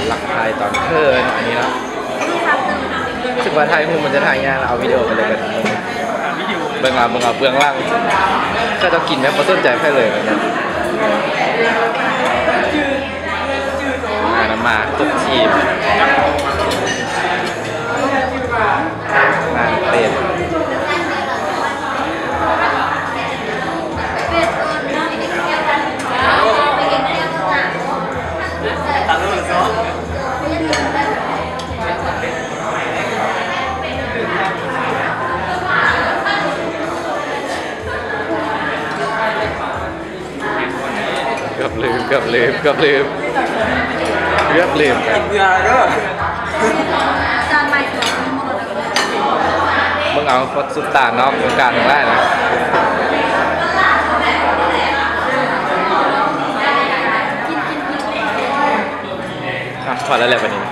ຫຼັງຖ່າຍຕອນເທີເນາະ ອັນນີ້ເນາະ. ຮູ້ສຶກວ່າຖ່າຍຮູບມັນຈະຖ່າຍຍາກ ເອົາວິດີໂອໄປເລີຍກັນ. ເບິ່ງເອົາ ເບິ່ງເອົາເບື້ອງຫຼັງ ເຂົາເຈົ້າກິນແບບບໍ່ສົນໃຈໃຜເລີຍ. ມານຳ ມາຄົບທີມ ມາເຕັມ. ເກືອບລືມ ເກືອບລືມ ເກືອບລືມ ເກືອບລືມ. ເບິ່ງເອົາ ຄົນສຸດຕານອກວົງການທັງຫຼາຍນະ. ອ່ະ ພໍແລ້ວແຫຼະບັດນີ້.